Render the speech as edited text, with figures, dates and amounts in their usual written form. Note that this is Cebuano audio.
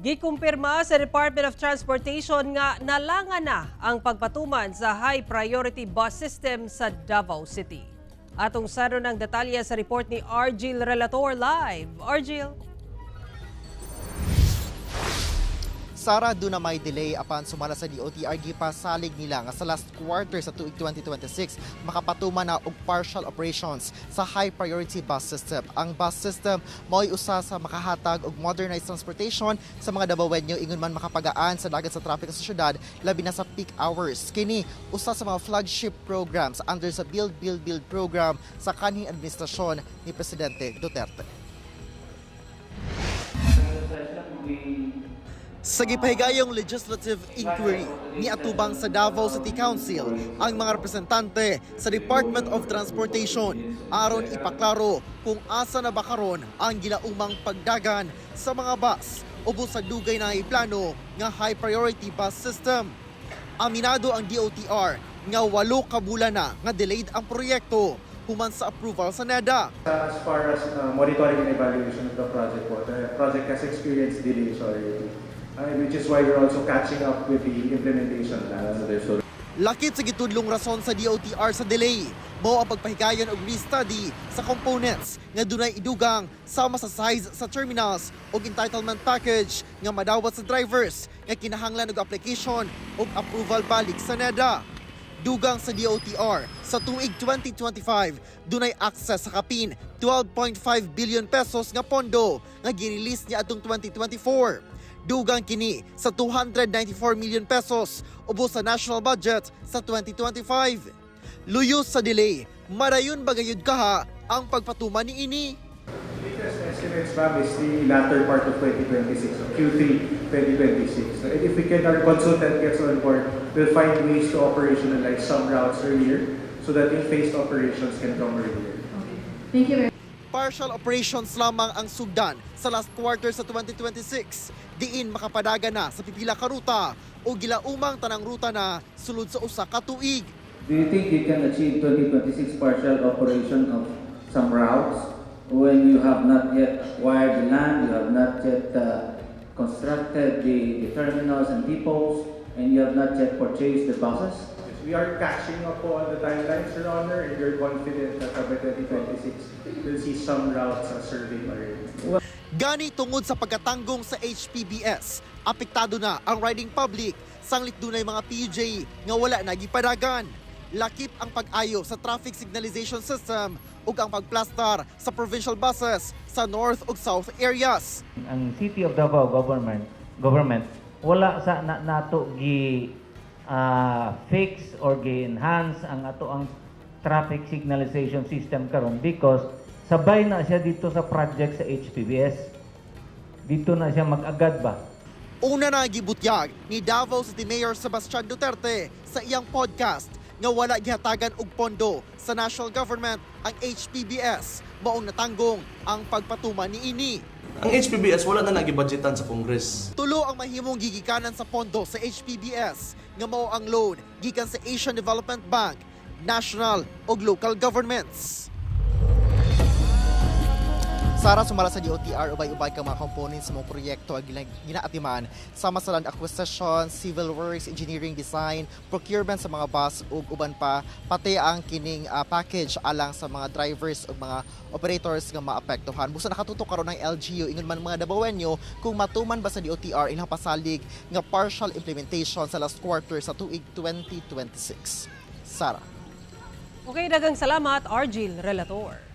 Gikumpirma sa Department of Transportation nga nalangan na ang pagpatuman sa high priority bus system sa Davao City. Atong saron ang detalye sa report ni Argil Relator live. Argil. Sara, duna may delay, apan sumala sa DOTR, gipasalig nila nga sa last quarter sa tuig 2026 makapatuman na og partial operations sa high priority bus system. Ang bus system mao'y usa sa makahatag og modernized transportation sa mga Dabawenyo, ingon man makapagaan sa dagan sa traffic sa syudad, labi na sa peak hours. Kini usa sa mga flagship programs under sa Build Build Build program sa kanhing administrasyon ni Presidente Duterte. Sa gipahigayong legislative inquiry ni atubang sa Davao City Council ang mga representante sa Department of Transportation aron ipaklaro kung asa na ba karon ang gilaumang pagdagan sa mga bus ubos sa dugay na plano nga high priority bus system. Aminado ang DOTR nga 8 ka bulan na nga delayed ang proyekto human sa approval sa NEDA. As far as monitoring and evaluation of the project po, the project has experienced delays already, which is why we're also catching up with the implementation plans. Lakip sa gitudlong rason sa DOTR sa delay, mao ang pagpahigayon og restudy sa components nga dunay idugang sama sa size sa terminals ug entitlement package nga madawat sa drivers nga kinahanglan og application ug approval balik sa NEDA. Dugang sa DOTR, sa tuig 2025, dunay access sa kapin 12.5 billion pesos nga pondo nga girelease niya atong 2024. Dugang kini sa 294 million pesos ubos sa national budget sa 2025. Luyos sa delay, marayon ba gayud kaha ang pagpatuman ni ini? Latest estimates, ma'am, is the latter part of 2026, so Q3 2026. So, and if we can, our consultant gets on board, we'll find ways to operationalize some routes earlier so that in phased operations can come earlier. Okay. Thank you very Partial operations lamang ang sugdan sa last quarter sa 2026. Diin makapadagan na sa pipila ka ruta o gilaumang tanang ruta na sulod sa usa ka tuig. Do you think you can achieve 2026 partial operation of some routes when you have not yet acquired the land, you have not yet constructed the terminals and depots, and you have not yet purchased the buses? Yes, we are catching up po on the timelines, Your Honor, and we're confident that by 2026, we'll see some routes serving already. Gani tungod sa pagkatanggong sa HPBS, apektado na ang riding public sanglit dunay mga PUJ nga wala na gipadagan. Lakip ang pag-ayo sa traffic signalization system ug ang pagplastar sa provincial buses sa north ug south areas. Ang City of Davao government wala sa na, nato gi fix or gi enhance ang ato ang traffic signalization system karon because sabay na siya dito sa project sa HPBS. Dito na siya mag-agad ba. Una na gibutyag ni Davao City Mayor Sebastian Duterte sa iyang podcast nga wala gihatagan og pondo sa national government ang HPBS, maong natanggong ang pagpatuman niini. Ang HPBS, wala na nagibudgetan sa Congress. Tulo ang mahimong gigikanan sa pondo sa HPBS nga mao ang loan gikan sa Asian Development Bank, national ug local governments. Sara, sumala sa DOTR, ubay-ubay kang mga components sa mga proyekto ang ginaatiman sama sa land acquisition, civil works, engineering design, procurement sa mga bus ug uban pa, pati ang kining package alang sa mga drivers ug mga operators nga maapektuhan. Busa nakatutok karon ng LGU ingon man mga Dabawenyo kung matuman ba sa DOTR ilang pasalig nga partial implementation sa last quarter sa tuig 2026. Sara. Okay, daghang salamat, Argil Relator.